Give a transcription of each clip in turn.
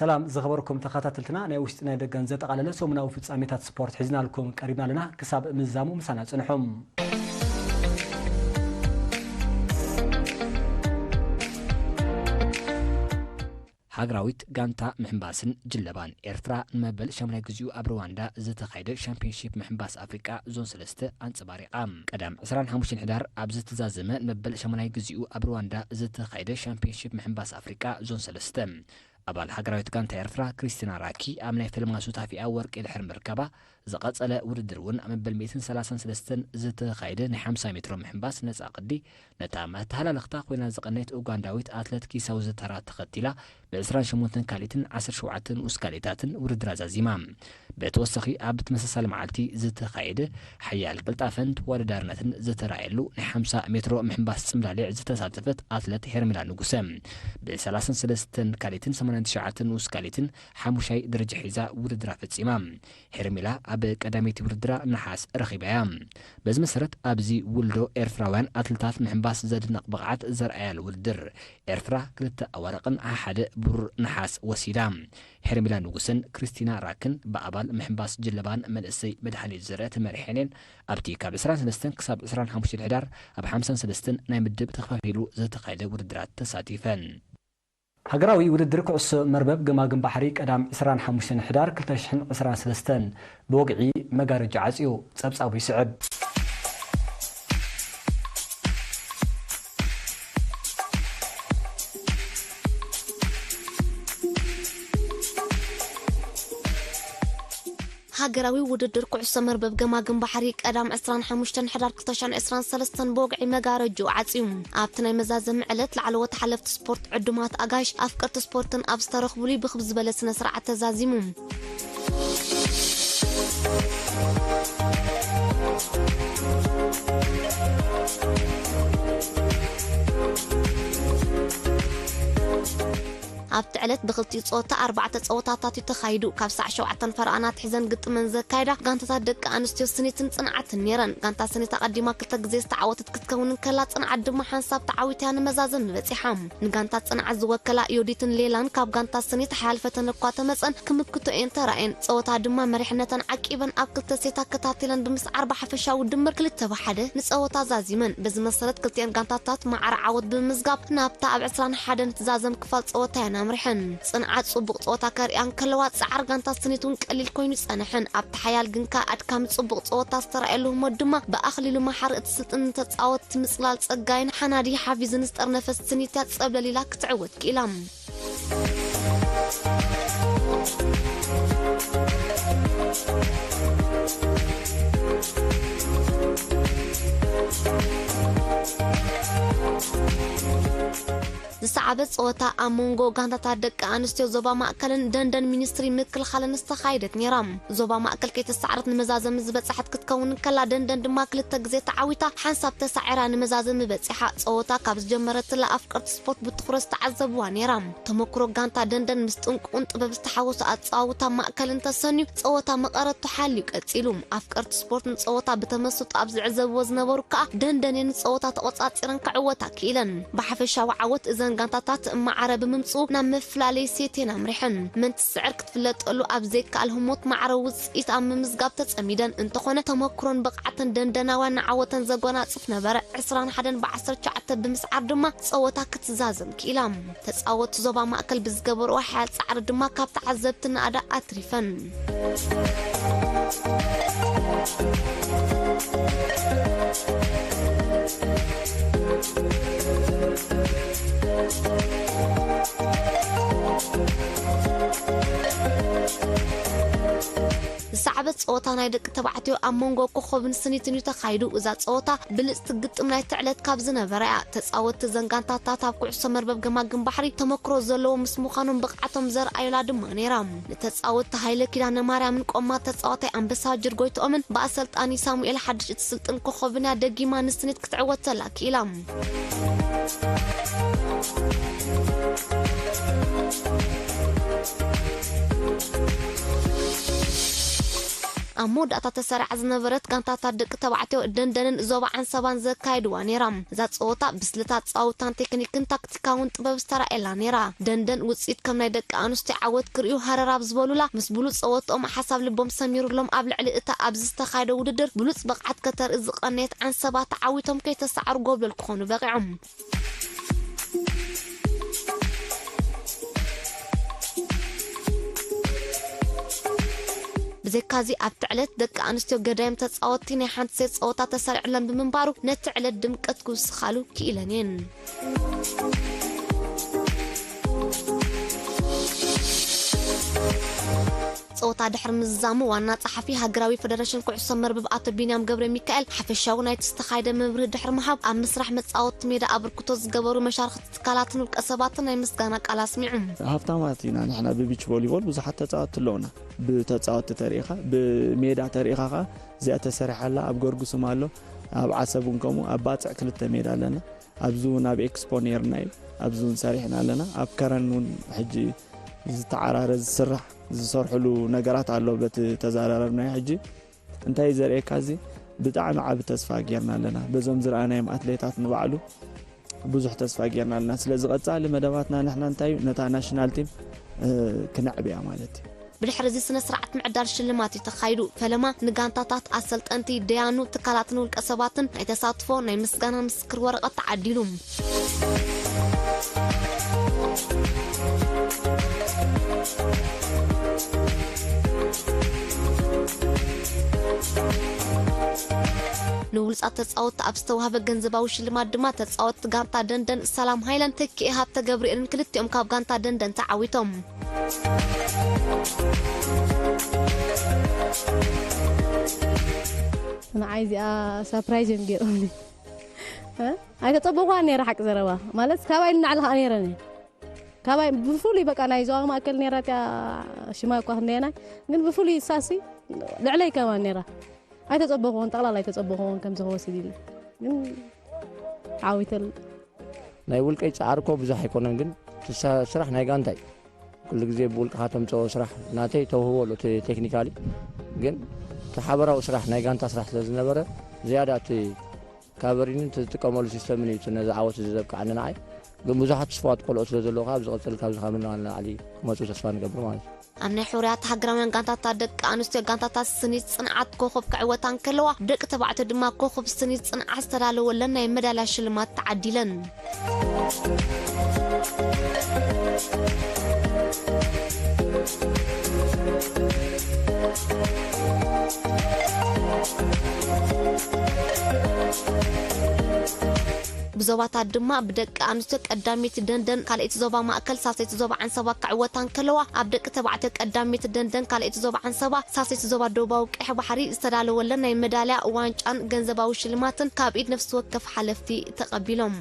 ሰላም ዝኸበርኩም ተኸታተልትና፣ ናይ ውሽጢ ናይ ደገን ዘጠቓለለ ሰሙናዊ ፍጻሜታት ስፖርት ሒዝናልኩም ቀሪብና ኣለና። ክሳብ ምዛሙ ምሳና ጽንሑ። ሃገራዊት ጋንታ ምሕንባስን ጅለባን ኤርትራ ንመበል ሻሙናይ ግዚኡ ኣብ ሩዋንዳ ዝተኻየደ ሻምፒዮንሺፕ ምሕንባስ ኣፍሪቃ ዞን ሰለስተ ኣንጸባሪቓ። ቀዳም ዕስራን ሓሙሽተን ሕዳር ኣብ ዝተዛዘመ ንመበል ሻሙናይ ግዚኡ ኣብ ሩዋንዳ ዝተኻየደ ሻምፒዮንሺፕ ምሕንባስ ኣፍሪቃ ዞን ሰለስተ፣ ኣባል ሃገራዊት ጋንታ ኤርትራ ክሪስቲና ራኪ ኣብ ናይ ፈለማ ሱታፊኣ ወርቂ ድሕሪ ምርካባ፣ ዝቐጸለ ውድድር እውን ኣብ መበል ሚእትን ሰላሳን ሰለስተን ዝተኻየደ ናይ ሓምሳ ሜትሮ ምሕንባስ ነጻ ቅዲ ነታ መተሃላለኽታ ኮይና ዝቐነየት ኡጋንዳዊት ኣትለት ኪሳው ዝተራ ተኸቲላ፣ ብ ዕስራን ሸሞንተን ካልኢትን ዓሰርተ ሸውዓተ ንኡስ ካልኢታትን ውድድራ ዛዚማ። ብተወሳኺ ኣብ ተመሳሳሊ መዓልቲ ዝተኻየደ ሓያል ቅልጣፈን ተወዳዳርነትን ዝተራእየሉ ናይ ሓምሳ ሜትሮ ምሕንባስ ጽምብላሊዕ ዝተሳተፈት ኣትለት ሄርሜላ ንጉሰ፣ ብ ሰላሳን ሰለስተን ካልኢትን ሰማንያን ትሽዓተን ንኡስ ካልኢትን ሓሙሻይ ደረጃ ሒዛ ውድድራ ፈጺማ። ሄርሜላ ኣብ ቀዳመይቲ ውድድራ ነሓስ ረኺባ'ያ። በዚ መሰረት፣ ኣብዚ ውልዶ ኤርትራውያን ኣትለታት ምሕንባስ ዘድነቕ ብቕዓት ዘርኣያሉ ውድድር፣ ኤርትራ ክልተ ኣዋርቕን ሓደ ብሩር ነሓስ ወሲዳ። ሄርሜላ ንጉሰን ክሪስቲና ራክን ብኣባል ምሕንባስ ጅለባን መንእሰይ መድሃኒት ዝርአ ተመሪሐን እየን። ኣብቲ ካብ ዕስራን ሰለስተን ክሳብ ዕስራን ሓሙሽተን ሕዳር ኣብ ሓምሳን ሰለስተን ናይ ምድብ ተኸፋፊሉ ዝተኻየደ ውድድራት ተሳቲፈን። ሃገራዊ ውድድር ኩዕሶ መርበብ ገማግም ባሕሪ ቀዳም ዕስራን ሓሙሽተን ሕዳር ክልተ ሽሕን ዕስራን ሰለስተን ብወግዒ መጋረጃ ዓጽዩ። ጸብጻቡ ይስዕብ። ሃገራዊ ውድድር ኩዕሶ መርበብ ገማግም ባሕሪ ቀዳም ዕስራን ሓሙሽተን ሕዳር ክልተ ሽሕን ዕስራን ሰለስተን ብወግዒ መጋረጅኡ ዓጽዩ። ኣብቲ ናይ መዛዘሚ ዕለት ላዕለዎት ሓለፍቲ ስፖርት፣ ዕዱማት ኣጋይሽ፣ ኣፍቀርቲ ስፖርትን ኣብ ዝተረኽቡሉ ብኽብ ዝበለ ስነ ስርዓት ተዛዚሙ። ኣብቲ ዕለት ብኽልቲኡ ጸወታ ኣርባዕተ ጸወታታት እዩ ተኻይዱ። ካብ ሳዕ ሸውዓተን ፈረቓን ኣትሒዘን ግጥመን ዘካየዳ ጋንታታት ደቂ ኣንስትዮ ስኒትን ጽንዓትን ነይረን። ጋንታ ስኒት ኣቐዲማ ክልተ ግዜ ዝተዓወተት ክትከውን እንከላ፣ ጽንዓት ድማ ሓንሳብ ተዓዊታ እያ ንመዛዘሚ በጺሓ። ንጋንታ ጽንዓት ዝወከላ ዮዲትን ሌላን ካብ ጋንታ ስኒት ሓያል ፈተነ እኳ ተመጸን፣ ክምክቶ እየን ተራእየን። ጸወታ ድማ መሪሕነተን ዓቂበን ኣብ ክልተ ሴት ኣከታቲለን ብምስዓር ብሓፈሻዊ ድምር ክልተ ብ ሓደ ንጸወታ ዛዚመን። በዚ መሰረት ክልቲኤን ጋንታታት ማዕረ ዓወት ብምምዝጋብ ናብታ ኣብ ዕስራን ሓደን ትዛዘም ክፋል ጸወታ እየን ኣምሪሐን። ጽንዓት ጽቡቕ ጸወታ ከርእያ እንከለዋ፣ ጻዕሪ ጋንታ ስኒት እውን ቀሊል ኮይኑ ይጸንሐን። ኣብቲ ሓያል ግንካ ኣድካሚ ጽቡቕ ጸወታ ዝተራእየሉ ህሞት ድማ ብኣኽሊሉ መሓሪ እትስልጥን ንተጻወትቲ ምጽላል ጸጋይን ሓናዲ ሓፊዝን ዝጠርነፈት ስኒት እያ ጸብለል ኢላ ክትዕወት ክኢላ። ዝሰዓበት ጸወታ ኣብ መንጎ ጋንታታት ደቂ ኣንስትዮ ዞባ ማእከልን ደንደን ሚኒስትሪ ምክልኻልን ዝተኻየደት ነይራ። ዞባ ማእከል ከይተሳዕረት ንመዛዘሚ ዝበጽሐት ክትከውን እንከላ፣ ደንደን ድማ ክልተ ግዜ ተዓዊታ፣ ሓንሳብ ተሳዒራ ንመዛዘሚ በጺሓ። ጸወታ ካብ ዝጀመረትላ ኣፍቀርቲ ስፖርት ብትኹረት ዝተዓዘብዋ ነይራ። ተመክሮ ጋንታ ደንደን ምስ ጥንቁቕን ጥበብ ዝተሓወሶ ኣጸዋውታ ማእከልን ተሰንዩ፣ ጸወታ መቐረቱ ሓልዩ ቀጺሉ። ኣፍቀርቲ ስፖርት ንጸወታ ብተመስጦ ኣብ ዝዕዘብዎ ዝነበሩ ከኣ፣ ደንደን እየን ንጸወታ ተቖጻጺረን ክዕወታ ክኢለን። ብሓፈሻዊ ዓወት እዘን ጋንታታት ማዕረ ብምምጽኡ፣ ናብ መፍላለዪ ሴት እየን ኣምሪሐን። መን ትስዕር ክትፍለጠሉ ኣብ ዘይከኣል ህሞት፣ ማዕረ ውጽኢት ኣብ ምምዝጋብ ተጸሚደን። እንተኾነ፣ ተመክሮን ብቕዓትን ደንደናውያን ንዓወተን ዘጎናጽፍ ነበረ። ዕስራን ሓደን ብዓሰርተ ትሽዓተ ብምስዓር ድማ ጸወታ ክትዛዘም ክኢላ። ተጻወትቲ ዞባ ማእከል ብዝገበርዎ ሓያል ጻዕሪ ድማ ካብ ተዓዘብቲ ናእዳ ኣትሪፈን። ዝሰዓበት ጸወታ ናይ ደቂ ተባዕትዮ ኣብ መንጎ ኮኾብን ስኒትን እዩ ተኻይዱ። እዛ ጸወታ ብልጽቲ ግጥም ናይቲ ዕለት ካብ ዝነበራ እያ። ተጻወትቲ እዘን ጋንታታት ኣብ ኩዕሶ መርበብ ገማግም ባሕሪ ተመክሮ ዘለዎም ምስ ምዃኖም፣ ብቕዓቶም ዘርኣዩላ ድማ ነይራ። ንተጻወትቲ ሃይለ ኪዳነ ማርያምን ቆማ ተጻዋታይ ኣንበሳ ጅርጎይትኦምን ብኣሰልጣኒ ሳሙኤል ሓድሽ እትስልጥን ኮኾብን እያ ደጊማ ንስኒት ክትዕወት ተላ ክኢላ። ኣብ መወዳእታ ተሰሪዓ ዝነበረት ጋንታታት ደቂ ተባዕትዮ ደንደንን ዞባ ዓንሰባን ዘካየድዋ ነይራ። እዛ ጸወታ ብስልታት ጸዋውታን ቴክኒክን ታክቲካውን ጥበብ ዝተራእየላ ነይራ። ደንደን ውጽኢት ከም ናይ ደቂ ኣንስትዮ ዓወት ክርእዩ ሃረር ኣብ ዝበሉላ፣ ምስ ብሉጽ ጸወትኦም ሓሳብ ልቦም ሰሚሩሎም ኣብ ልዕሊ እታ ኣብዚ ዝተኻየደ ውድድር ብሉጽ ብቕዓት ከተርኢ ዝቐነየት ዓንሰባ ተዓዊቶም ከይተሳዕሩ ጎብለል ክኾኑ በቒዖም። ብዘይካዚ ኣብቲ ዕለት ደቂ ኣንስትዮ ገዳይም ተጻወትቲ ናይ ሓንቲ ሴት ጸወታ ተሰሪዕለን ብምንባሩ ነቲ ዕለት ድምቀት ክውስኻሉ ክኢለን እየን። ጸወታ ድሕሪ ምዝዛሙ ዋና ጸሓፊ ሃገራዊ ፈደረሽን ኩዕሶ መርበብ ኣቶ ቢንያም ገብረ ሚካኤል ሓፈሻዊ ናይቲ ዝተኻየደ መብርሂ ድሕሪ ምሃብ ኣብ ምስራሕ መጻወቲ ሜዳ ኣበርክቶ ዝገበሩ መሻርኽቲ ትካላትን ውልቀ ሰባትን ናይ ምስጋና ቃል ኣስሚዑ። ሃፍታማት ኢና ንሕና ብቢች ቮሊቦል ብዙሓት ተጻወትቲ ኣለውና። ብተጻወትቲ ተሪኢኻ፣ ብሜዳ ተሪኢኻ ኸኣ እዚኣ ተሰሪሓ ኣላ፣ ኣብ ገርጉስም ኣሎ፣ ኣብ ዓሰብ እውን ከምኡ፣ ኣብ ባጽዕ ክልተ ሜዳ ኣለና። ኣብዚ እውን ኣብ ኤክስፖ ነይርና እዩ፣ ኣብዚ እውን ሰሪሕና ኣለና። ኣብ ከረን እውን ሕጂ ዝተዓራረ ዝስራሕ ዝሰርሕሉ ነገራት ኣሎ። በቲ ተዘራረብናዮ ሕጂ እንታይ እዩ ዘርእየካ? እዚ ብጣዕሚ ዓቢ ተስፋ ጌርና ኣለና። በዞም ዝረኣናዮም ኣትሌታት ንባዕሉ ብዙሕ ተስፋ ጌርና ኣለና። ስለዚ ቀጻሊ መደባትና ንሕና እንታይ እዩ? ነታ ናሽናል ቲም፣ እ፣ ክነዕብያ ማለት እዩ። ብድሕሪ እዚ ስነ ስርዓት ምዕዳል ሽልማት እዩ ተኻይዱ። ፈለማ ንጋንታታት፣ ኣሰልጠንቲ፣ ደያኑ፣ ትካላትን ውልቀ ሰባትን ናይ ተሳትፎ ናይ ምስጋና ምስክር ወረቐት ተዓዲሉ። ንብሉጻት ተጻወትቲ ኣብ ዝተዋህበ ገንዘባዊ ሽልማት ድማ ተጻወትቲ ጋንታ ደንደን ሰላም ሃይለን ተኪኤ ሃብተ ገብርኤልን ክልቲኦም ካብ ጋንታ ደንደን ተዓዊቶም። ንዓይ እዚኣ ሰርፕራይዝ እዮም ገይሮምኒ። እ? ኣይተጸበኹዋን ነይረ ሓቂ ዘረባ። ማለት ካባይ ንላዕሊ ከኣ ነይረን እየ። ካባይ ብፍሉይ በቃ ናይ ዞባ ማእከል ነይራ እቲኣ ሽማ እኳ ክንደየናይ፣ ግን ብፍሉይ እሳሲ ልዕለይ ከማን ነይራ። ኣይተጸበኹዎን፣ ጠቕላላ ኣይተጸበኹዎን ከምዚ ክወስድ ኢለ። ግን ዓዊተል ናይ ውልቀይ ጻዕሪ እኮ ብዙሕ ኣይኮነን፣ ግን እቲ ሳ-፣ ስራሕ ናይ ጋንታ እዩ። ኩሉ ግዜ ብውልቅኻ ተምጽኦ ስራሕ ናተይ ተውህቦ ኣሎ፣ እቲ ቴክኒካሊ። ግን እቲ ሓበራዊ ስራሕ ናይ ጋንታ ስራሕ ስለ ዝነበረ፣ ዝያዳ እቲ ካቨሪንን እቲ ዝጥቀመሉ ሲስተምን እዩ እቲ ነዚ ዓወት እዚ ዘብቅዓኒ ንዓይ። ግን ብዙሓት ትስፉዋት ቆልዑ ስለ ዘለዉ፣ ካብ ዝቐጽል ካብዚ ካብ ንላዕሊ ክመጹ ተስፋ ንገብር ማለት እዩ። ኣብ ናይ ሕሩያት ሃገራውያን ጋንታታት ደቂ ኣንስትዮ ጋንታታት ስኒት ጽንዓት ኮኸብ ክዕወታ እንከለዋ፣ ደቂ ተባዕትዮ ድማ ኮኸብ ስኒት ጽንዓት ዝተዳለወለን ናይ መዳልያ ሽልማት ተዓዲለን። ብዞባታት ድማ ብደቂ ኣንስትዮ ቀዳመይቲ ደንደን፣ ካልኣይቲ ዞባ ማእከል፣ ሳልሰይቲ ዞባ ዓንሰባ ክዕወታ እንከለዋ፣ ኣብ ደቂ ተባዕትዮ ቀዳመይቲ ደንደን፣ ካልኣይቲ ዞባ ዓንሰባ፣ ሳልሰይቲ ዞባ ደቡባዊ ቀይሕ ባሕሪ ዝተዳለወለን ናይ መዳልያ ዋንጫን ገንዘባዊ ሽልማትን ካብ ኢድ ነፍሲ ወከፍ ሓለፍቲ ተቐቢሎም።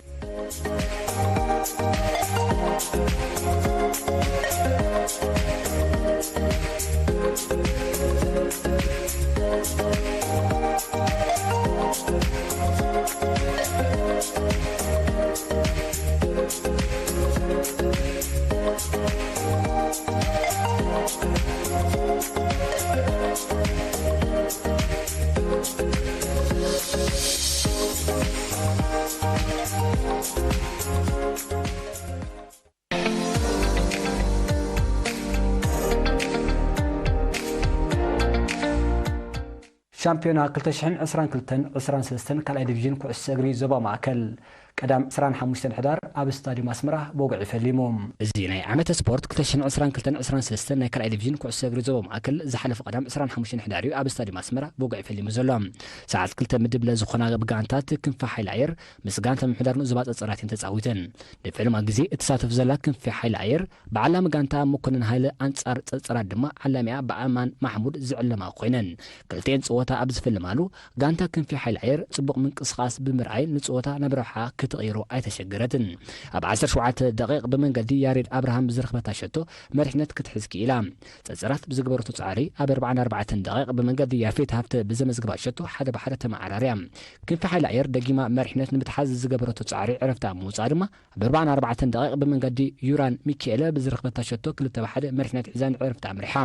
ሻምፒዮና ክልተ ሽሕን ዕስራን ክልተን ዕስራን ሰለስተን ካልኣይ ዲቪዥን ኩዕሶ እግሪ ዞባ ማእከል ቀዳም ዕስራን ሓሙሽተን ሕዳር ኣብ ስታድዩም ኣስመራ ብወግዒ ፈሊሙ። እዚ ናይ ዓመተ ስፖርት ክልተ ሽሕን ዕስራን ክልተን ዕስራን ሰለስተን ናይ ካልኣይ ዲቪዥን ኩዕሶ እግሪ ዞባ ማእከል ዝሓለፈ ቀዳም ዕስራን ሓሙሽተን ሕዳር እዩ ኣብ ስታድዩም ኣስመራ ብወግዒ ፈሊሙ ዘሎ። ሰዓት ክልተ ምድብ ለዝኾና ብጋንታት ክንፊ ሓይሊ ኣየር ምስ ጋንታ ምምሕዳር ንኡስ ዞባ ጸጸራት እየን ተጻዊተን። ንፍልማ ግዜ እትሳተፍ ዘላ ክንፊ ሓይሊ ኣየር ብዓላሚ ጋንታ መኮነን ሃይለ ኣንጻር ጸጸራት ድማ ዓላሚኣ ብኣማን ማሕሙድ ዝዕለማ ኮይነን። ክልቲኤን ጸወታ ኣብ ዝፍልማሉ፣ ጋንታ ክንፊ ሓይሊ ኣየር ጽቡቕ ምንቅስቓስ ብምርኣይ ንጸወታ ናብ ረብሓ ትቕይሮ ኣይተሸገረትን። ኣብ ዓሰርተ ሸውዓተ ደቂቕ ብመንገዲ ያሬድ ኣብርሃም ብዝረኽበታ ሸቶ መሪሕነት ክትሕዝ ክኢላ። ጸጸራት ብዝገበረቶ ጻዕሪ ኣብ ኣርባዓን ኣርባዕተን ደቂቕ ብመንገዲ ያፌት ሃብተ ብዘመዝግባ ሸቶ ሓደ ብሓደ ተመዓራርያ። ክንፊ ሓይሊ ኣየር ደጊማ መሪሕነት ንምትሓዝ ዝገበረቶ ጻዕሪ ዕረፍቲ ኣብ ምውጻእ ድማ ኣብ ኣርባዓን ኣርባዕተን ደቂቕ ብመንገዲ ዩራን ሚካኤለ ብዝረኽበታ ሸቶ ክልተ ብሓደ መሪሕነት ሒዛ ንዕረፍቲ ኣምሪሓ።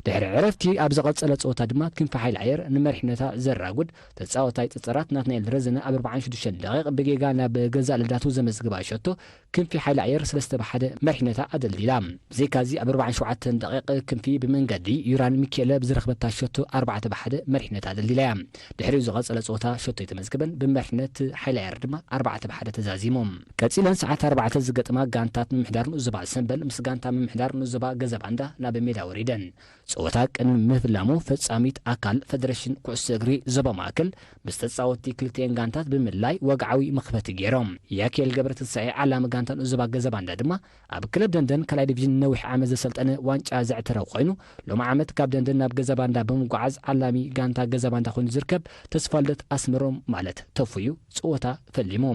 ድሕሪ ዕረፍቲ ኣብ ዝቐጸለ ጸወታ ድማ ክንፊ ሓይሊ ኣየር ንመሪሕነታ ዘራጉድ ተጻወታይ ጸጸራት ናትናኤል ረዘነ ኣብ ኣርባዓን ሽዱሽተን ደቂቕ ብጌጋ ናብ ገዛእ ልዳቱ ዘመዝግባ ሸቶ ክንፊ ሓይሊ ኣየር ሰለስተ ብሓደ መሪሕነታ ኣደልዲላ። ብዘይካዚ ኣብ ኣርባዓን ሸውዓተን ደቂቕ ክንፊ ብመንገዲ ዩራን ሚኬለ ብዝረኽበታ ሸቶ ኣርባዕተ ብሓደ መሪሕነታ ኣደልዲላ እያ። ድሕሪኡ ዝቐጸለ ጸወታ ሸቶ ኣይተመዝገበን፣ ብመሪሕነት ሓይሊ ኣየር ድማ ኣርባዕተ ብሓደ ተዛዚሙ። ቀጺለን ሰዓት ኣርባዕተ ዝገጥማ ጋንታት ምምሕዳር ንኡስ ዞባ ሰምበል ምስ ጋንታ ምምሕዳር ንኡስ ዞባ ገዘባንዳ ናብ ሜዳ ወሪደን። ጸወታ ቅድሚ ምፍላሙ ፈጻሚት ኣካል ፈደረሽን ኩዕሶ እግሪ ዞባ ማእከል ምስ ተጻወትቲ ክልቲኤን ጋንታት ብምልላይ ወግዓዊ መኽፈቲ ገይሮም። ያኬል ገብረትንሳኤ ዓላሚ ጋንታ ንኡስ ዞባ ገዘባንዳ ድማ ኣብ ክለብ ደንደን ካልኣይ ዲቪዥን ነዊሕ ዓመት ዘሰልጠነ ዋንጫ ዘዕተረ ኮይኑ፣ ሎሚ ዓመት ካብ ደንደን ናብ ገዘባንዳ ብምጓዓዝ ዓላሚ ጋንታ ገዘባንዳ ኮይኑ ዝርከብ ተስፋልደት ኣስመሮም ማለት ተፉዩ ጸወታ ፈሊሙ።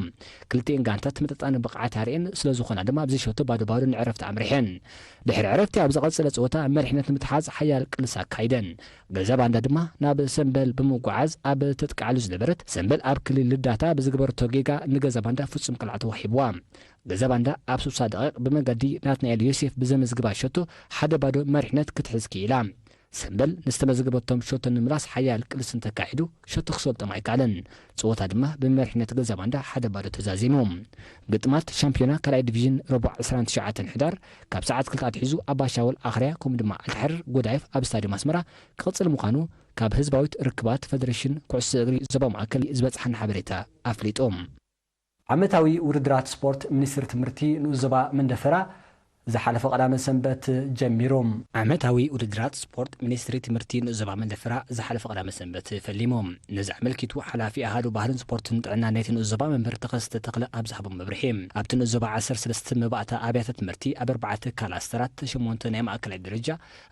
ክልቲኤን ጋንታት ተመጣጣኒ ብቕዓት ኣርእየን ስለ ዝኾና ድማ ኣብዚ ሸቶ ባዶ ባዶ ንዕረፍቲ ኣምሪሐን። ድሕሪ ዕረፍቲ ኣብ ዝቐጸለ ጸወታ መሪሕነት ንምትሓዝ ሓያል ቅልስ ኣካይደን። ገዛ ባንዳ ድማ ናብ ሰምበል ብምጉዓዝ ኣብ ተጥቃዕሉ ዝነበረት ሰምበል ኣብ ክልል ልዳታ ብዝግበረቶ ጌጋ ንገዛ ባንዳ ፍጹም ቅልዓ ተዋሂብዋ። ገዛ ባንዳ ኣብ ስሳ ደቂቕ ብመንገዲ ናትናኤል ዮሴፍ ብዘመዝግባ ሸቶ ሓደ ባዶ መሪሕነት ክትሕዝ ክኢላ። ሰምበል ንዝተመዘገበቶም ሸቶ ንምምላስ ሓያል ቅልስ እንተካይዱ ሸቶ ክሰልጦም ኣይከኣለን። ጸወታ ድማ ብመሪሕነት ገዛ ባንዳ ሓደ ባዶ ተዛዚሙ። ግጥማት ሻምፒዮና ካልኣይ ዲቪዥን ረቡዕ ዕስራን ትሽዓተን ሕዳር ካብ ሰዓት ክልተ ኣትሒዙ ኣባሻወል ኣኽርያ ከምኡ ድማ ኣልታሕር ጎዳይፍ ኣብ ስታድዮም ኣስመራ ክቕጽል ምዃኑ ካብ ህዝባዊት ርክባት ፈደሬሽን ኩዕሶ እግሪ ዞባ ማእከል ዝበጽሓና ሓበሬታ ኣፍሊጡ። ዓመታዊ ውድድራት ስፖርት ሚኒስትሪ ትምህርቲ ንኡስ ዞባ መንደፈራ ዝሓለፈ ቀዳመ ሰንበት ጀሚሩ። ዓመታዊ ውድድራት ስፖርት ሚኒስትሪ ትምህርቲ ንኡስ ዞባ መንደፈራ ዝሓለፈ ቀዳመ ሰንበት ፈሊሙ። ነዚ ኣመልኪቱ ሓላፊ ኣሃዱ ባህልን ስፖርትን ጥዕና ናይቲ ንኡስ ዞባ መምህር ተኸስተ ተኽለ ኣብ ዝሃቦ መብርሂ፣ ኣብቲ ንኡስ ዞባ ዓሰርተ ሰለስተ መባእታ ኣብያተ ትምህርቲ ኣብ ኣርባዕተ ክላስተራት ሸሞንተ ናይ ማእከላይ ደረጃ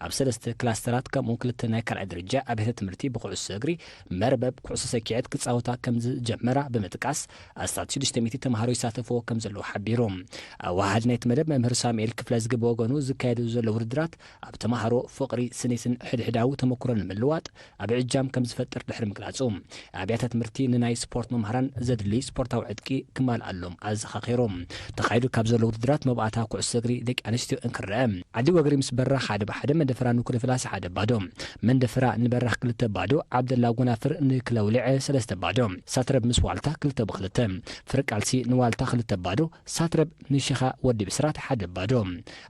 ኣብ ሰለስተ ክላስተራት ከምኡ ክልተ ናይ ካልኣይ ደረጃ ኣብያተ ትምህርቲ ብኩዕሶ እግሪ መርበብ ኩዕሶ ሰኪዐት ክጻወታ ከም ዝጀመራ ብምጥቃስ ኣስታት ሽዱሽተ ሚእቲ ተምሃሮ ይሳተፍዎ ከም ዘለዉ ሓቢሩ። ኣወሃሃዲ ናይቲ መደብ መምህር ሳሙኤል ክፍለ ዝግብ ወገኑ ዝካየዱ ዘለዉ ውድድራት ኣብ ተምሃሮ ፍቕሪ ስኒትን ሕድሕዳዊ ተመኩሮ ንምልዋጥ ኣብ ዕጃም ከም ዝፈጥር ድሕሪ ምግላጹ ኣብያተ ትምህርቲ ንናይ ስፖርት መምህራን ዘድሊ ስፖርታዊ ዕጥቂ ክማልኣሎም ኣዘኻኺሩ። ተኻይዱ ካብ ዘሎ ውድድራት መብኣታ ኩዕሶ እግሪ ደቂ ኣንስትዮ እንክረአ ዓዲ ወግሪ ምስ በራኽ ሓደ ብሓደ፣ መንደፈራ ንኩለ ፍላሲ ሓደ ባዶ፣ መንደፈራ ንበራኽ ክልተ ባዶ፣ ዓብደላ ጎናፍር ንክለውልዐ ሰለስተ ባዶ፣ ሳትረብ ምስ ዋልታ ክልተ ብክልተ፣ ፍርቃልሲ ንዋልታ ክልተ ባዶ፣ ሳትረብ ንሽኻ ወዲ ብስራት ሓደ ባዶ።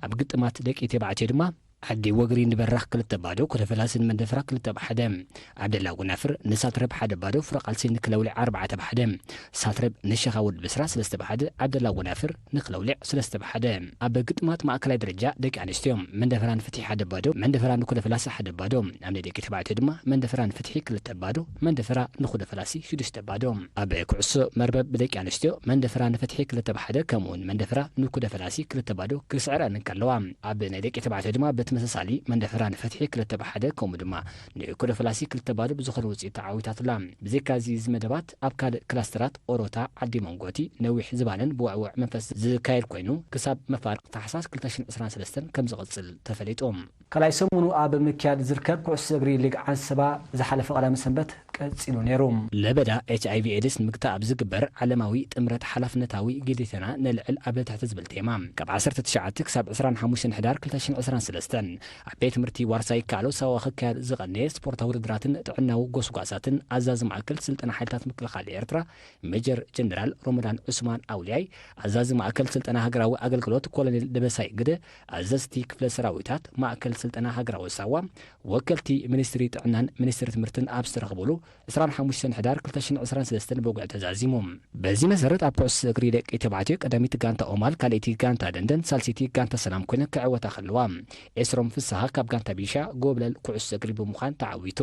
ኣብ ግጥማት ደቂ ተባዕትዮ ድማ ዓዲ ወግሪ ንበራኽ ክልተ ባዶ፣ ኩለ ፈላሲ ንመንደፈራ ክልተ ብሓደ፣ ዓብደላ ጎናፍር ንሳትረብ ሓደ ባዶ፣ ፍረቃልሲ ንክለውልዕ ኣርባዕተ ብሓደ፣ ሳትረብ ንሸኻ ወዲ ብስራ ሰለስተ ብሓደ፣ ዓብደላ ጎናፍር ንክለውልዕ ሰለስተ ብሓደ። ኣብ ግጥማት ማእከላይ ደረጃ ደቂ ኣንስትዮ መንደፈራ ንፍትሒ ሓደ ባዶ፣ መንደፈራ ንኩለ ፈላሲ ሓደ ባዶ። ኣብ ናይ ደቂ ተባዕትዮ ድማ መንደፈራ ንፍትሒ ክልተ ባዶ፣ መንደፈራ ንኩለ ፈላሲ ሽዱሽተ ባዶ። ኣብ ኩዕሶ መርበብ ብደቂ ኣንስትዮ መንደፈራ ንፍትሒ ክልተ ብሓደ ከምኡውን መንደፈራ ንኩደ ፈላሲ ክልተ ባዶ ክስዕረን እንከለዋ፣ ኣብ ናይ ደቂ ተባዕትዮ ድማ ብተመሳሳሊ መንደፈራ ንፍትሒ ክልተ ብሓደ ከምኡ ድማ ንኩደ ፈላሲ ክልተ ባዶ ብዝኾነ ውፅኢት ተዓዊታትላ። ብዘይካዚ እዚ መደባት ኣብ ካልእ ክላስተራት ኦሮታ፣ ዓዲ መንጎቲ፣ ነዊሕ ዝባንን ብውዕውዕ መንፈስ ዝካየድ ኮይኑ ክሳብ መፋርቕ ታሕሳስ ክልተ ሽሕን ዕስራን ሰለስተን ከም ዝቕጽል ተፈሊጡ። ካልኣይ ሰሙኑ ኣብ ምክያድ ዝርከብ ኩዕሶ እግሪ ሊግ ዓንሰባ ዝሓለፈ ቀዳመ ሰንበት ቀጺሉ ነይሩ። ለበዳ ኤች ኣይ ቪ ኤድስ ንምግታእ ኣብ ዝግበር ዓለማዊ ጥምረት ሓላፍነታዊ ግዴታና ነልዕል ኣብ ትሕቲ ዝብል ቴማ ካብ ዓሰርተ ትሽዓተ ክሳብ ዕስራን ሓሙሽተን ሕዳር ክልተ ሽሕን ዕስራን ሰለስተን ኣብ ቤት ትምህርቲ ዋርሳይ ካሎ ሳዋ ክካየድ ዝቐነየ ስፖርታዊ ውድድራትን ጥዕናዊ ጎስጓሳትን ኣዛዚ ማእከል ስልጠና ሓይልታት ምክልኻል ኤርትራ ሜጀር ጀነራል ሮመዳን ዑስማን ኣውልያይ፣ ኣዛዚ ማእከል ስልጠና ሃገራዊ ኣገልግሎት ኮሎኔል ደበሳይ ግደ፣ ኣዘዝቲ ክፍለ ሰራዊታት ማእከል ስልጠና ሃገራዊ ሳዋ፣ ወከልቲ ሚኒስትሪ ጥዕናን ሚኒስትሪ ትምህርትን ኣብ ዝተረኽብሉ ዕስራን ሓሙሽተን ሕዳር ክልተ ሽሕን ዕስራን ሰለስተን ብውግዒ ተዛዚሙ። በዚ መሰረት ኣብ ኩዕሶ እግሪ ደቂ ተባዕትዮ ቀዳሚት ጋንታ ኦማል፣ ካልኣይቲ ጋንታ ደንደን፣ ሳልሰይቲ ጋንታ ሰላም ኮይነን ክዕወታ ከለዋ፣ ኤስሮም ፍስሃ ካብ ጋንታ ቢሻ ጎብለል ኩዕሶ እግሪ ብምዃን ተዓዊቱ።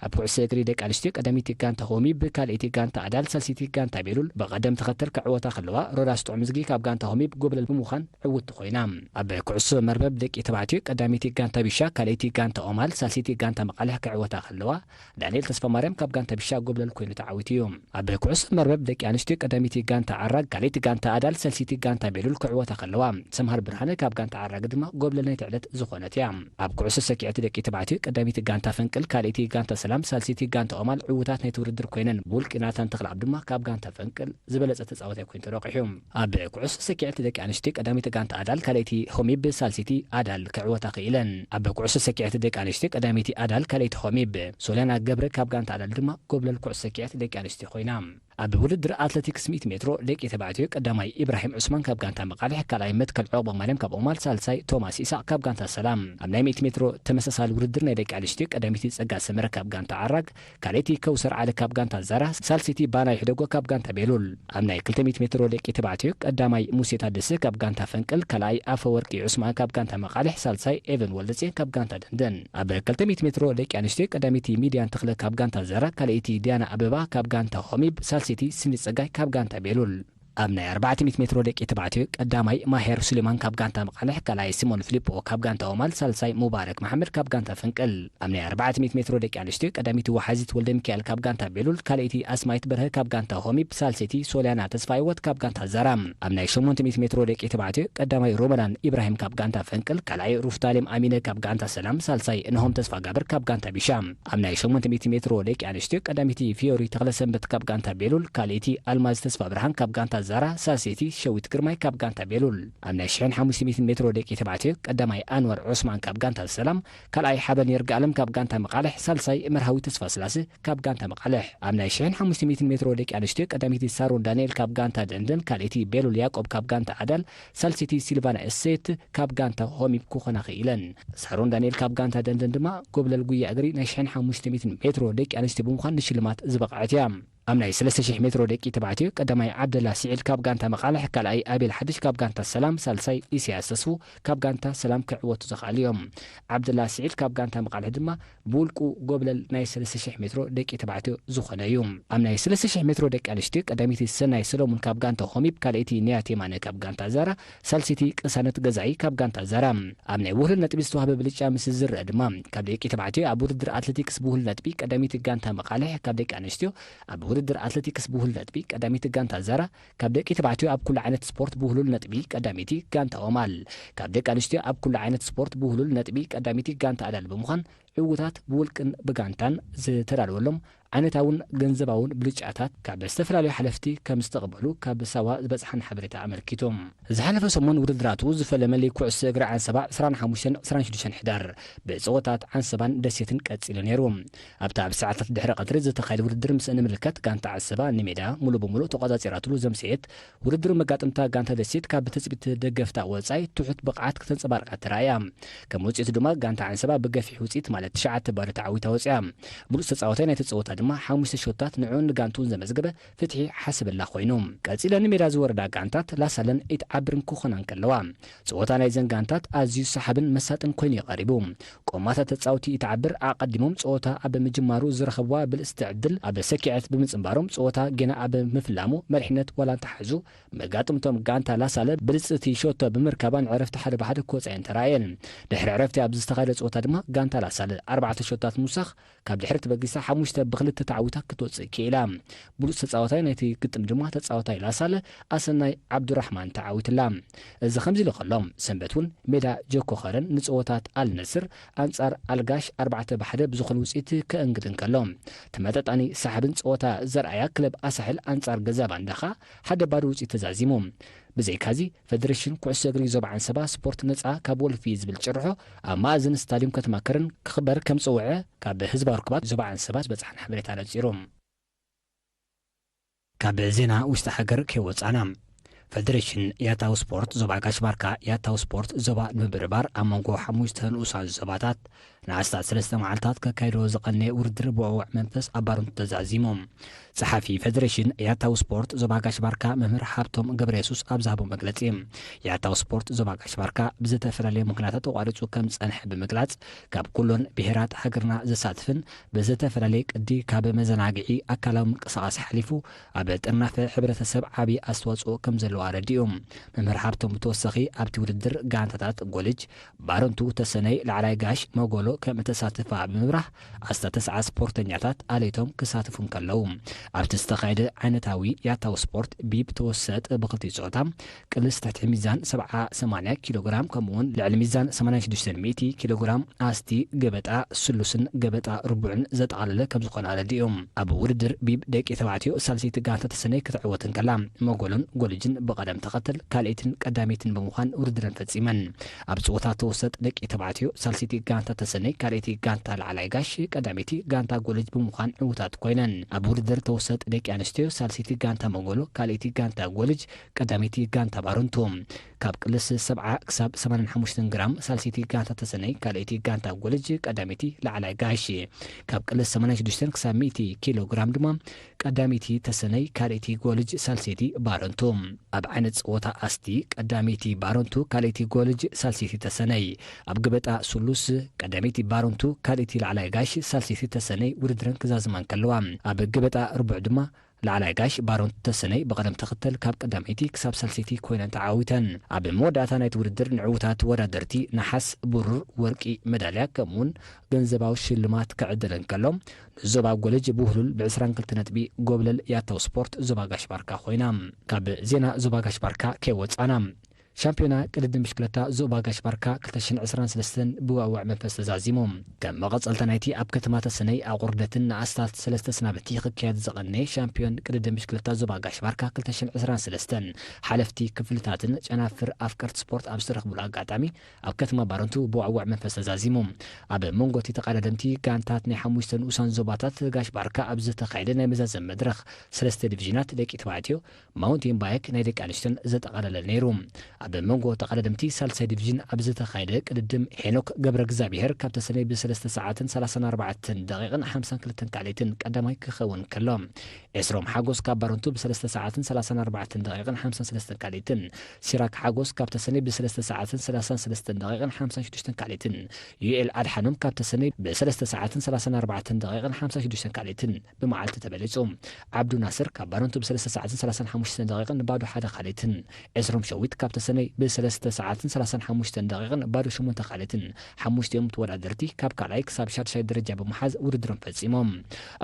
ኣብ ኩዕሶ እግሪ ደቂ ኣንስትዮ ቀዳመይቲ ጋንታ ሆሚብ፣ ካልኣይቲ ጋንታ ኣዳል፣ ሳልሰይቲ ጋንታ ቤሉል ብቐደም ተኸተል ክዕወታ ከለዋ፣ ሮዳስ ጥዑምዝጊ ካብ ጋንታ ሆሚብ ጎብለል ብምዃን ዕውትቲ ኮይና። ኣብ ኩዕሶ መርበብ ደቂ ተባዕትዮ ቀዳመይቲ ጋንታ ቢሻ፣ ካልኣይቲ ጋንታ ኦማል፣ ሳልሰይቲ ጋንታ መቓልሕ ክዕወታ ከለዋ፣ ዳንኤል ተስፋማርያም ካብ ጋንታ ቢሻ ጎብለል ኮይኑ ተዓዊቱ እዩ። ኣብ ኩዕሶ መርበብ ደቂ ኣንስትዮ ቀዳመይቲ ጋንታ ዓራግ፣ ካልኣይቲ ጋንታ ኣዳል፣ ሳልሰይቲ ጋንታ ቤሉል ክዕወታ ከለዋ፣ ሰምሃር ብርሃነ ካብ ጋንታ ዓራግ ድማ ጎብለል ናይቲ ዕለት ዝኾነት እያ። ኣብ ኩዕሶ ሰኪዐት ደቂ ተባዕትዮ ቀዳመይቲ ጋንታ ፈንቅል፣ ካልኣይቲ ጋንታ ሰላም፣ ሳልሰይቲ ጋንታ ኦማል ዕዉታት ናይቲ ውድድር ኮይነን፣ ብውልቂ ናታን ተኽለኣብ ድማ ካብ ጋንታ ፈንቅል ዝበለጸ ተጻዋታይ ኮይኑ ተረቂሑ። ኣብ ኩዕሶ ሰኪዐት ደቂ ኣንስትዮ ቀዳመይቲ ጋንታ ኣዳል፣ ካልኣይቲ ሆሚብ፣ ሳልሰይቲ ኣዳል ክዕወታ ክኢለን። ኣብ ኩዕሶ ሰኪዐት ደቂ ኣንስትዮ ቀዳመይቲ ኣዳል፣ ካልኣይቲ ሆሚብ፣ ሶልያና ገብረ ካብ ጋንታ ኣዳል ድማ ጎብለል ኩዕሶ ሰኪዐት ደቂ ኣንስትዮ ኮይና። ኣብ ውድድር ኣትሌቲክስ ሚእቲ ሜትሮ ደቂ ተባዕትዮ ቀዳማይ ኢብራሂም ዑስማን ካብ ጋንታ መቓልሕ፣ ካልኣይ መትከል ዑቕበ ማርያም ካብ ኦማል፣ ሳልሳይ ቶማስ ኢሳቕ ካብ ጋንታ ሰላም። ኣብ ናይ ሚእቲ ሜትሮ ተመሳሳሊ ውድድር ናይ ደቂ ኣንስትዮ ቀዳመይቲ ጸጋ ሰመረ ካብ ጋንታ ዓራግ፣ ካልኣይቲ ከውሰር ዓሊ ካብ ጋንታ ዛራ፣ ሳልሰይቲ ባናይ ሕደጎ ካብ ጋንታ ቤሉል። ኣብ ናይ ክልተ ሚእቲ ሜትሮ ደቂ ተባዕትዮ ቀዳማይ ሙሴ ታደሰ ካብ ጋንታ ፈንቅል፣ ካልኣይ ኣፈወርቂ ዑስማን ካብ ጋንታ መቓልሕ፣ ሳልሳይ ኤቨን ወልደጽዮን ካብ ጋንታ ደንደን። ኣብ ክልተ ሚእቲ ሜትሮ ደቂ ኣንስትዮ ቀዳመይቲ ሚድያን ተኽለ ካብ ጋንታ ዛራ፣ ካልኣይቲ ዲያና ኣበባ ካብ ጋንታ ሆሚብ፣ ሳልሰይቲ ስኒ ጸጋይ ካብ ጋንታ ቤሉል። ኣብ ናይ ኣርባዕተ ሚእቲ ሜትሮ ደቂ ተባዕትዮ ቀዳማይ ማሄር ሱሌማን ካብ ጋንታ መቓልሕ፣ ካልኣይ ሲሞን ፊሊፖ ካብ ጋንታ ኦማል፣ ሳልሳይ ሙባረክ መሓመድ ካብ ጋንታ ፈንቅል። ኣብ ናይ ኣርባዕተ ሚእቲ ሜትሮ ደቂ ኣንስትዮ ቀዳመይቲ ወሓዚት ወልደ ሚካኤል ካብ ጋንታ ቤሉል፣ ካልኣይቲ ኣስማይት በርሀ ካብ ጋንታ ሆሚብ፣ ሳልሰይቲ ሶልያና ተስፋ ህይወት ካብ ጋንታ ዛራ። ኣብ ናይ ሸሞንተ ሚእቲ ሜትሮ ደቂ ተባዕትዮ ቀዳማይ ሮመዳን ኢብራሂም ካብ ጋንታ ፈንቅል፣ ካልኣይ ሩፍታሌም ኣሚነ ካብ ጋንታ ሰላም፣ ሳልሳይ እንሆም ተስፋ ጋብር ካብ ጋንታ ቢሻ። ኣብ ናይ ሸሞንተ ሚእቲ ሜትሮ ደቂ ኣንስትዮ ቀዳመይቲ ፊዮሪ ተኽለሰንበት ካብ ጋንታ ቤሉል፣ ካልኣይቲ ኣልማዝ ተስፋ ብርሃን ካብ ጋንታ ዛራ፣ ሳልሰይቲ ሸዊት ግርማይ ካብ ጋንታ ቤሉል። ኣብ ናይ ሽሕን ሓሙሽተ ሚእትን ሜትሮ ደቂ ተባዕትዮ ቀዳማይ ኣንዋር ዑስማን ካብ ጋንታ ሰላም፣ ካልኣይ ሓበን ይርጋለም ካብ ጋንታ መቓልሕ፣ ሳልሳይ መርሃዊ ተስፋ ስላሰ ካብ ጋንታ መቓልሕ። ኣብ ናይ ሽሕን ሓሙሽተ ሚእትን ሜትሮ ደቂ ኣንስትዮ ቀዳመይቲ ሳሮን ዳንኤል ካብ ጋንታ ደንደን፣ ካልኣይቲ ቤሉል ያቆብ ካብ ጋንታ ኣዳል፣ ሳልሰይቲ ሲልቫና እሴት ካብ ጋንታ ሆሚብ ክኾና ክኢለን። ሳሮን ዳንኤል ካብ ጋንታ ደንደን ድማ ጎብለል ጉያ እግሪ ናይ ሽሕን ሓሙሽተ ሚእትን ሜትሮ ደቂ ኣንስትዮ ብምዃን ንሽልማት ዝበቕዐት እያ። ኣብ ናይ ሰለስተ ሽሕ ሜትሮ ደቂ ተባዕትዮ ቀዳማይ ዓብደላ ስዒድ ካብ ጋንታ መቓልሕ፣ ካልኣይ ኣቤል ሓድሽ ካብ ጋንታ ሰላም፣ ሳልሳይ ኢሳያስ ተስፉ ካብ ጋንታ ሰላም ክዕወቱ ዝኸኣሉ እዮም። ዓብደላ ስዒድ ካብ ጋንታ መቓልሕ ድማ ብውልቁ ጎብለል ናይ ሰለስተ ሽሕ ሜትሮ ደቂ ተባዕትዮ ዝኾነ እዩ። ኣብ ናይ ሰለስተ ሽሕ ሜትሮ ደቂ ኣንስትዮ ቀዳመይቲ ሰናይ ሰሎሙን ካብ ጋንታ ሆሚብ፣ ካልኣይቲ ንያት የማነ ካብ ጋንታ ዛራ፣ ሳልሰይቲ ቅሳነት ገዛኢ ካብ ጋንታ ዛራ። ኣብ ናይ ውህሉል ነጥቢ ዝተዋህበ ብልጫ ምስ ዝረአ ድማ፣ ካብ ደቂ ተባዕትዮ ኣብ ውድድር ኣትሌቲክስ ብውህሉል ነጥቢ ቀዳመይቲ ጋንታ መቓልሕ፣ ካብ ደቂ ኣንስትዮ ኣብ ውድድር ኣትሌቲክስ ብውህሉል ነጥቢ ቀዳመይቲ ጋንታ ዛራ፣ ካብ ደቂ ተባዕትዮ ኣብ ኩሉ ዓይነት ስፖርት ብውህሉል ነጥቢ ቀዳመይቲ ጋንታ ኦማል፣ ካብ ደቂ ኣንስትዮ ኣብ ኩሉ ዓይነት ስፖርት ብውህሉል ነጥቢ ቀዳመይቲ ጋንታ ኣዳል ብምዃን፣ ዕዉታት ብውልቅን ብጋንታን ዝተዳለወሎም ዓይነታውን ገንዘባውን ብልጫታት ካብ ዝተፈላለዩ ሓለፍቲ ከም ዝተቐበሉ ካብ ሳዋ ዝበጽሓን ሓበሬታ ኣመልኪቱ። ዝሓለፈ ሰሙን ውድድራቱ ዝፈለመ ሊግ ኩዕሶ እግሪ ዓንሰባ ዕስራን ሓሙሽተን ዕስራን ሽዱሽተን ሕዳር ብጸወታት ዓንሰባን ደሴትን ቀጺሉ ነይሩ። ኣብታ ኣብ ሰዓታት ድሕሪ ቀትሪ ዝተኻየደ ውድድር ምስ እንምልከት፣ ጋንታ ዓንሰባ ንሜዳ ሙሉ ብሙሉ ተቖጻጺራትሉ ዘምስየት ውድድር መጋጥምታ ጋንታ ደሴት ካብ ትጽቢት ደገፍታ ወጻኢ ትሑት ብቕዓት ክተንጸባርቕ ተራእያ። ከም ውጽኢቱ ድማ ጋንታ ዓንሰባ ብገፊሕ ውጽኢት ማለት ትሽዓተ ባዶ ተዓዊታ ወጺኣ። ብሉጽ ተጻዋታይ ናይቲ ጸወታ ድማ ሓሙሽተ ሾታት ንዕኡን ንጋንትኡን ዘመዝገበ ፍትሒ ሓስብላ ኮይኑ። ቀጺለን ንሜዳ ዝወረዳ ጋንታት ላሳለን ኢትዓብርን ክኾና እንከለዋ፣ ጸወታ ናይዘን ጋንታት ኣዝዩ ሰሓብን መሳጥን ኮይኑ እዩ ቀሪቡ። ቆማታት ተጻወቲ ኢትዓብር ኣቐዲሞም ጸወታ ኣብ ምጅማሩ ዝረኸብዋ ብልጽቲ ዕድል ኣብ ሰኪዐት ብምጽንባሮም ጸወታ ጌና ኣብ ምፍላሙ መሪሕነት ዋላ እንተሓዙ፣ መጋጥምቶም ጋንታ ላሳለ ብልጽቲ ሾቶ ብምርካባን ዕረፍቲ ሓደ ብሓደ ክወጻ እየን ተራእየን። ድሕሪ ዕረፍቲ ኣብ ዝተኻየደ ጸወታ ድማ ጋንታ ላሳለ ኣርባዕተ ሾታት ምውሳኽ ካብ ድሕሪ ተበጊሳ ሓሙሽተ ብኽልተ ተዓዊታ ክትወጽእ ክኢላ። ብሉጽ ተጻዋታይ ናይቲ ግጥም ድማ ተጻዋታይ ላሳለ ኣሰናይ ዓብዱራሕማን ተዓዊትላ። እዚ ከምዚ ኢሉ ከሎ፣ ሰንበት እውን ሜዳ ጀኮ ኸረን ንጸወታት ኣል ነስር ኣንጻር ኣልጋሽ ኣርባዕተ ብሓደ ብዝኾነ ውጽኢት ከእንግድ እንከሎ፣ ተመጣጣኒ ሰሓብን ጸወታ ዘርኣያ ክለብ ኣሳሕል ኣንጻር ገዛ ባንዳኻ ሓደ ባዶ ውጽኢት ተዛዚሙ። ብዘይካዚ፣ ፈደሬሽን ኩዕሶ እግሪ ዞባ ዓንሰባ ስፖርት ነጻ ካብ ወልፊ ዝብል ጭርሖ ኣብ መኣዝን ስታድዩም ከተማ ከረን ክኽበር ከም ዝጸውዐ ካብ ህዝባዊ ርክባት ዞባ ዓንሰባ ዝበጽሓና ሓበሬታ ነጺሩ። ካብ ዜና ውሽጢ ሃገር ከይወጻና፣ ፈደሬሽን ያታው ስፖርት ዞባ ጋሽ ባርካ ያታው ስፖርት ዞባ ንምብርባር ኣብ መንጎ ሓሙሽተ ንኡሳን ዞባታት ንኣስታት ሰለስተ መዓልታት ከካይዶ ዝቐነየ ውድድር ብዕዉዕ መንፈስ ኣብ ባርንቱ ተዛዚሙ። ጸሓፊ ፈደሬሽን ያታው ስፖርት ዞባ ጋሽ ባርካ መምህር ሃብቶም ገብረ የሱስ ኣብ ዝሃቦ መግለጺ፣ ያታው ስፖርት ዞባ ጋሽ ባርካ ብዝተፈላለየ ምኽንያታት ተቋሪጹ ከም ዝጸንሐ ብምግላጽ፣ ካብ ኩሎን ብሄራት ሃገርና ዘሳትፍን ብዝተፈላለየ ቅዲ ካብ መዘናግዒ ኣካላዊ ምንቅስቓስ ሓሊፉ ኣብ ጥርናፈ ሕብረተሰብ ዓቢ ኣስተዋጽኦ ከም ዘለዎ ኣረዲኡ። መምህር ሃብቶም ብተወሳኺ ኣብቲ ውድድር ጋንታታት ጎልጅ፣ ባረንቱ፣ ተሰነይ፣ ላዕላይ ጋሽ፣ መጎሎ ከም እተሳተፋ ብምብራህ፣ ኣስታት ተስዓ ስፖርተኛታት ኣለይቶም ክሳተፉ እንከለዉ፣ ኣብቲ ዝተኻየደ ዓይነታዊ ያታዊ ስፖርት ቢብ ተወሰጥ ብክልቲኡ ጾታ ቅልስ ትሕቲ ሚዛን ሰብዓ ሰማንያ ኪሎ ግራም ከምኡውን ልዕሊ ሚዛን ሰማንያ ሽዱሽተ ሚእቲ ኪሎ ግራም ኣስቲ ገበጣ ስሉስን ገበጣ ርቡዕን ዘጠቓለለ ከም ዝኾነ ኣረዲኡ። ኣብ ውድድር ቢብ ደቂ ተባዕትዮ ሳልሰይቲ ጋንታ ተሰነይ ክትዕወት እንከላ፣ መጎሎን ጎልጅን ብቐደም ተኸተል ካልኣይትን ቀዳመይትን ብምዃን ውድድረን ፈጺመን። ኣብ ጸወታ ተወሰጥ ደቂ ተባዕትዮ ሳልሰይቲ ጋንታ ተሰነይ ካልኣይቲ ጋንታ ላዕላይ ጋሽ ቀዳመይቲ ጋንታ ጎልጅ ብምዃን ዕዉታት ኮይነን። ኣብ ውድድር ተወሰጥ ደቂ ኣንስትዮ ሳልሰይቲ ጋንታ መጎሎ ካልኣይቲ ጋንታ ጎልጅ ቀዳመይቲ ጋንታ ባረንቱ። ካብ ቅልስ ሰብዓ ክሳብ ሰማንያን ሓሙሽተን ግራም ሳልሰይቲ ጋንታ ተሰነይ ካልኣይቲ ጋንታ ጎልጅ ቀዳመይቲ ላዕላይ ጋሽ። ካብ ቅልስ ሰማንያን ሽዱሽተን ክሳብ ሚእቲ ኪሎ ግራም ድማ ቀዳመይቲ ተሰነይ ካልኣይቲ ጎልጅ ሳልሰይቲ ባረንቱ። ኣብ ዓይነት ጸወታ ኣስቲ ቀዳመይቲ ባረንቱ ካልኣይቲ ጎልጅ ሳልሰይቲ ተሰነይ። ኣብ ገበጣ ስሉስ ቀዳመይቲ ባረንቱ ካልኣይቲ ላዕላይ ጋሽ ሳልሰይቲ ተሰነይ ውድድረን ክዛዝማ እንከለዋ፣ ኣብ ገበጣ ርቡዕ ድማ ላዕላይ ጋሽ ባሮን ተሰነይ ብቐደም ተኸተል ካብ ቀዳመይቲ ክሳብ ሳልሰይቲ ኮይነን ተዓዊተን። ኣብ መወዳእታ ናይቲ ውድድር ንዕዉታት ተወዳደርቲ ነሓስ፣ ብሩር፣ ወርቂ መዳልያ ከምኡውን ገንዘባዊ ሽልማት ክዕደለን ከሎ፣ ንዞባ ጎለጅ ብውህሉል ብ ዕስራን ክልተ ነጥቢ ጎብለል ያታው ስፖርት ዞባ ጋሽ ባርካ ኮይና። ካብ ዜና ዞባ ጋሽ ባርካ ከይወጻና፣ ሻምፒዮና ቅድድም ብሽክለታ ዞባ ጋሽ ባርካ ክልተ ሽሕን ዕስራን ሰለስተን ብዋዕዋዕ መንፈስ ተዛዚሙ። ከም መቐጸልታ ናይቲ ኣብ ከተማ ተሰነይ ኣቑርደትን ንኣስታት ሰለስተ ስናብቲ ክካየድ ዝቐነየ ሻምፒዮን ቅድድም ብሽክለታ ዞባ ጋሽ ባርካ ክልተ ሽሕን ዕስራን ሰለስተን ሓለፍቲ ክፍልታትን ጨናፍር ኣፍቀርቲ ስፖርት ኣብ ዝተረኽብሉ ኣጋጣሚ ኣብ ከተማ ባረንቱ ብዋዕዋዕ መንፈስ ተዛዚሙ። ኣብ መንጎ እቲ ተቐዳደምቲ ጋንታት ናይ ሓሙሽተ ንኡሳን ዞባታት ጋሽ ባርካ ኣብ ዝተኻየደ ናይ መዛዘም መድረኽ ሰለስተ ዲቪዥናት ደቂ ተባዕትዮ ማውንቴን ባይክ ናይ ደቂ ኣንስትዮን ዘጠቓለለ ነይሩ። ኣብ መንጎ ተቐዳደምቲ ሳልሳይ ዲቪዥን ኣብ ዝተኻየደ ቅድድም ሄኖክ ገብረ እግዚኣብሔር ካብ ተሰነይ ብሰለስተ ሰዓትን ሰላሳን ኣርባዕተን ደቂቕን ሓምሳን ክልተን ካልኢትን ቀዳማይ ክኸውን ከሎ፣ ኤስሮም ሓጎስ ካብ ባረንቱ ብሰለስተ ሰዓትን ሰላሳን ኣርባዕተን ደቂቕን ሓምሳን ሰለስተን ካልኢትን፣ ሲራክ ሓጎስ ካብ ተሰነይ ብሰለስተ ሰዓትን ሰላሳን ሰለስተን ደቂቕን ሓምሳን ሽዱሽተን ካልኢትን፣ ዩኤል ኣድሓኖም ካብ ተሰነይ ብሰለስተ ሰዓትን ሰላሳን ኣርባዕተን ደቂቕን ሓምሳን ሽዱሽተን ካልኢትን ብመዓልቲ ተበሊጹ። ዓብዱ ናስር ካብ ባረንቱ ብሰለስተ ሰዓትን ሰላሳን ሓሙሽተን ደቂቕን ባዶ ሓደ ካልኢትን፣ ኤስሮም ሸዊት ካብ ተሰነይ ብሰለስተ ሰዓትን ሰላሳን ሓሙሽተን ደቂቕን ባዶ ሸሞንተ ካልኢትን፣ ሓሙሽቲኦም ተወዳደርቲ ካብ ካልኣይ ክሳብ ሻድሻይ ደረጃ ብምሓዝ ውድድሮም ፈጺሞም።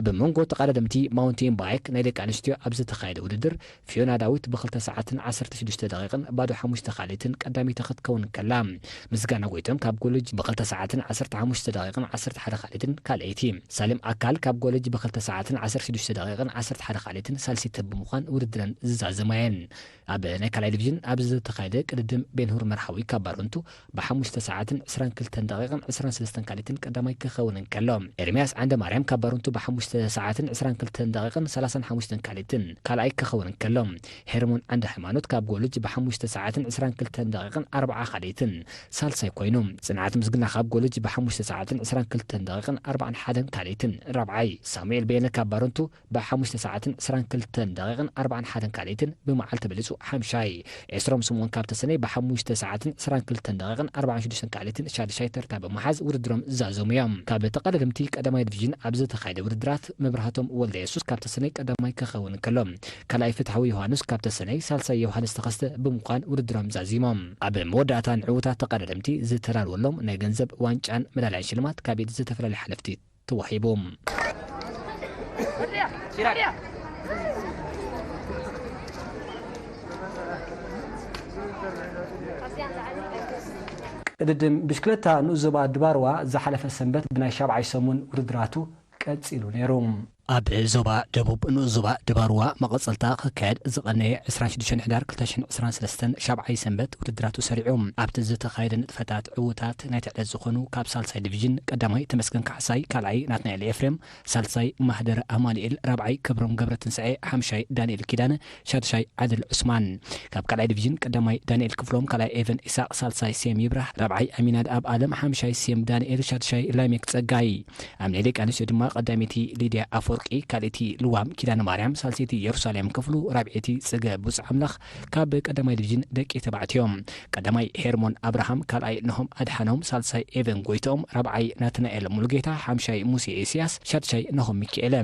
ኣብ መንጎ ተቐዳደምቲ ማውንቴን ባይክ ናይ ደቂ ኣንስትዮ ኣብ ዝተኻየደ ውድድር፣ ፊዮና ዳዊት ብክልተ ሰዓትን ዓሰርተ ሽዱሽተ ደቂቕን ባዶ ሓሙሽተ ካልኢትን ቀዳመይቲ ክትከውን ከላ፣ ምስጋና ጎይቶም ካብ ጎለጅ ብክልተ ሰዓትን ዓሰርተ ሓሙሽተ ደቂቕን ዓሰርተ ሓደ ካልኢትን ካልኣይቲ፣ ሳሌም ኣካል ካብ ጎለጅ ብክልተ ሰዓትን ዓሰርተ ሽዱሽተ ደቂቕን ዓሰርተ ሓደ ካልኢትን ሳልሲቲ ብምዃን ውድድረን ዝዛዘማ እየን። ኣብ ናይ ካልኣይ ዲቪዥን ኣብ ዝተኻየደ ቅድድም፣ ቤንሁር መርሃዊ ካብ ባረንቱ ብሓሙሽተ ሰዓትን ዕስራን ክልተን ደቂቕን ዕስራን ሰለስተን ካልኢትን ቀዳማይ ክኸውን እንከሎ፣ ኤርምያስ ዓንደ ማርያም ካብ ባረንቱ ብሓሙሽተ ሰዓትን ዕስራን ክልተን ደቂቕን ሰላሳን ሓሙሽተን ካልኢትን ካልኣይ ክኸውን እንከሎ፣ ሄርሞን ዓንደ ሃይማኖት ካብ ጎልጅ ብሓሙሽተ ሰዓትን ዕስራን ክልተን ደቂቕን ኣርብዓ ካልኢትን ሳልሳይ ኮይኑ፣ ጽንዓት ምስግና ካብ ጎልጅ ብሓሙሽተ ሰዓትን ዕስራን ክልተን ደቂቕን ኣርባዓን ሓደን ካልኢትን ራብዓይ፣ ሳሙኤል በየነ ካብ ባረንቱ ብሓሙሽተ ሰዓትን ዕስራን ክልተን ደቂቕን ኣርባዓን ሓደን ካልኢትን ብመዓልቲ ተበሊጹ ሓምሻይ፣ ኤስሮም ስምኦን ካብ ተሰነይ ብሓሙሽተ ሰዓትን ዕስራን ክልተን ደቂቕን ኣርባዓን ሽዱሽተን ካልኢትን ሻድሻይ ተርታ ብምሓዝ ውድድሮም ዝዛዘሙ እዮም። ካብ ተቐዳደምቲ ቀዳማይ ዲቪዥን ኣብ ዝተኻየደ ውድድራት መብራህቶም ወልደ የሱስ ካብ ተሰነይ ቀዳማይ ክኸውን እንከሎ፣ ካልኣይ ፍትሓዊ ዮሃንስ ካብ ተሰነይ፣ ሳልሳይ ዮሃንስ ተኸስተ ብምዃን ውድድሮም ዛዚሞም። ኣብ መወዳእታ ንዕዉታት ተቐዳደምቲ ዝተዳለወሎም ናይ ገንዘብ ዋንጫን መዳልያን ሽልማት ካብ ኢድ ዝተፈላለዩ ሓለፍቲ ተዋሂቡ። ቅድድም ብሽክለታ ንኡስ ዞባ ድባርዋ ዝሓለፈ ሰንበት ብናይ ሻብዓይ ሰሙን ውድድራቱ ቀጺሉ ነይሩ። ኣብ ዞባ ደቡብ ንኡስ ዞባ ድባርዋ መቐጸልታ ክካየድ ዝቐነየ ዕስራን ሽዱሽተን ሕዳር ክልተ ሽሕን ዕስራን ሰለስተን ሻብዓይ ሰንበት ውድድራቱ ሰሪዑ። ኣብቲ ዝተኻየደ ንጥፈታት ዕዉታት ናይቲ ዕለት ዝኾኑ ካብ ሳልሳይ ዲቪዥን ቀዳማይ ተመስገን ካሕሳይ፣ ካልኣይ ናትናኤል ኤፍሬም፣ ሳልሳይ ማህደር ኣማኑኤል፣ ራብዓይ ክብሮም ገብረትንስኤ፣ ሓምሻይ ዳንኤል ኪዳነ፣ ሻድሻይ ዓድል ዑስማን። ካብ ካልኣይ ዲቪዥን ቀዳማይ ዳንኤል ክፍሎም፣ ካልኣይ ኤቨን ኢሳቕ፣ ሳልሳይ ሴም ይብራህ፣ ራብዓይ ኣሚናድኣብ ኣለም፣ ሓምሻይ ሴም ዳንኤል፣ ሻድሻይ ላሜክ ጸጋይ። ኣብ ናይ ደቂ ኣንስትዮ ድማ ቀዳመይቲ ሊድያ ኣፈወርቂ፣ ኣፈወርቂ፣ ካልኣይቲ ልዋም ኪዳነ ማርያም፣ ሳልሰይቲ ኢየሩሳሌም ክፍሉ፣ ራብዐይቲ ጽገ ቡጽ ኣምላኽ ካብ ቀዳማይ ዲቪዥን ደቂ ተባዕትዮ። ቀዳማይ ሄርሞን ኣብርሃም፣ ካልኣይ ነሆም ኣድሓኖም፣ ሳልሳይ ኤቨን ጎይትኦም፣ ራብዓይ ናትናኤል ሙሉጌታ፣ ሓምሻይ ሙሴ ኢሳያስ፣ ሻድሻይ ነሆም ሚካኤለ።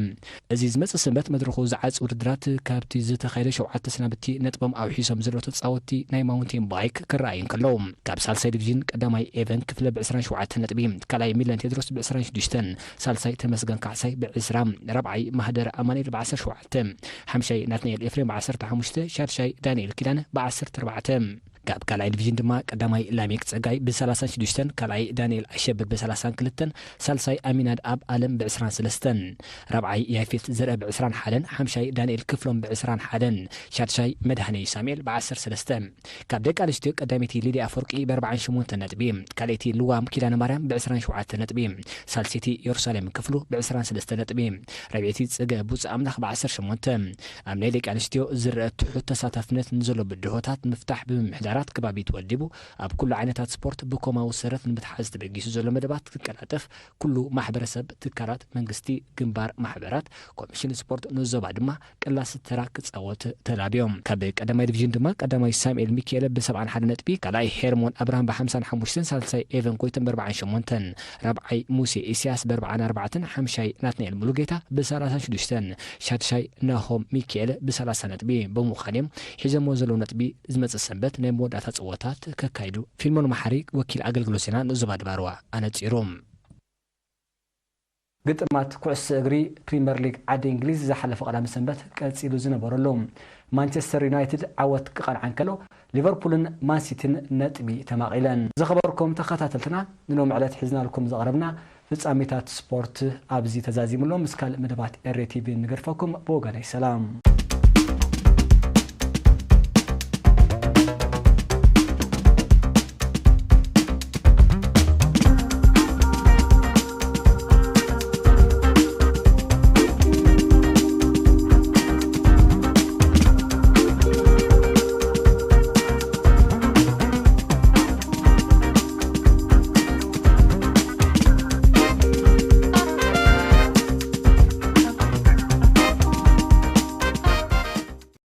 እዚ ዝመጽእ ሰንበት መድረኹ ዝዓጽ ውድድራት ካብቲ ዝተኻየደ ሸውዓተ ሰናብቲ ነጥቦም ኣውሒሶም ዘለዉ ተጻወትቲ ናይ ማውንቴን ባይክ ክረኣዩ እንከለዉ፣ ካብ ሳልሳይ ዲቪዥን ቀዳማይ ኤቨን ክፍለ ብ ዕስራን ሸውዓተን ነጥቢ፣ ካልኣይ ሚለን ቴድሮስ ብ ዕስራን ሽዱሽተን፣ ሳልሳይ ተመስገን ካሕሳይ ብ ዕስራ፣ ራብዓይ ማህደር ኣማኑኤል ብ ዓሰርተ ሸውዓተ፣ ሓምሻይ ናትናኤል ኤፍሬም ብ ዓሰርተ ሓሙሽተ፣ ሻድሻይ ዳንኤል ኪዳነ ብ ዓሰርተ ኣርባዕተ። ካብ ካልኣይ ዲቪዥን ድማ ቀዳማይ ላሜክ ጸጋይ ብ ሰላሳን ሽዱሽተን፣ ካልኣይ ዳንኤል ኣሸብር ብ ሰላሳን ክልተን፣ ሳልሳይ ኣሚናድኣብ ኣለም ብ ዕስራን ሰለስተን፣ ራብዓይ ያፌት ዘርአ ብ ዕስራን ሓደን፣ ሓምሻይ ዳንኤል ክፍሎም ብ ዕስራን ሓደን፣ ሻድሻይ መድሃኔ ሳሙኤል ብ ዓሰርተ ሰለስተ። ካብ ደቂ ኣንስትዮ ቀዳመይቲ ሊድያ ኣፈወርቂ ብ ኣርባዓን ሸሞንተን ነጥቢ፣ ካልኣይቲ ልዋም ኪዳነ ማርያም ብ ዕስራን ሸውዓተን ነጥቢ፣ ሳልሰይቲ የሩሳሌም ክፍሉ ብ ዕስራን ሰለስተን ነጥቢ፣ ራብዐይቲ ጽገ ቡጽ ኣምላኽ ብ ዓሰርተ ሸሞንተ። ኣብ ናይ ደቂ ኣንስትዮ ዝረአ ትሑት ተሳታፍነት ንዘሎ ብድሆታት ንምፍታሕ ብምምሕዳራት ከባቢ ተወዲቡ ኣብ ኩሉ ዓይነታት ስፖርት ብኮማዊ ሰረት ንምትሓዝ ተበጊሱ ዘሎ መደባት ክቀላጠፍ ኩሉ ማሕበረሰብ፣ ትካላት መንግስቲ፣ ግንባር ማሕበራት፣ ኮሚሽን ስፖርት ንዞባ ድማ ቀላሲ ተራ ክጻወት ተላብዮም። ካብ ቀዳማይ ዲቪዥን ድማ ቀዳማይ ሳሙኤል ሚካኤለ ብ ሰብዓን ሓደን ነጥቢ፣ ካልኣይ ሄርሞን ኣብርሃም ብ ሓምሳን ሓሙሽተን፣ ሳልሳይ ኤቨን ጎይቶም ብ ኣርባዓን ሸሞንተን፣ ራብዓይ ሙሴ ኢሳያስ ብ ኣርባዓን ኣርባዕተን፣ ሓምሻይ ናትናኤል ሙሉጌታ ብ ሰላሳን ሽዱሽተን፣ ሻድሻይ ናሆም ሚካኤለ ብ ሰላሳ ነጥቢ ብምዃን እዮም ሒዞሞ ዘለዉ ነጥቢ ዝመጽእ ሰንበት ናይ መወዳእታ ጽወታት ከካይዱ። ፊልሞን መሓሪ፣ ወኪል ኣገልግሎት ዜና ንዞባ ድባርዋ ኣነጺሩ። ግጥማት ኩዕሶ እግሪ ፕሪምየር ሊግ ዓዲ እንግሊዝ ዝሓለፈ ቀዳም ሰንበት ቀጺሉ ዝነበረሉ፣ ማንቸስተር ዩናይትድ ዓወት ክቐንዓ እንከሎ፣ ሊቨርፑልን ማንሲቲን ነጥቢ ተማቒለን። ዝኸበርኩም ተኸታተልትና፣ ንሎሚ ዕለት ሒዝናልኩም ዝቐረብና ፍጻሜታት ስፖርት ኣብዚ ተዛዚሙ ኣሎ። ምስ ካልእ መደባት ኤሪ ቲቪ ንገድፈኩም። ብወገነይ ሰላም።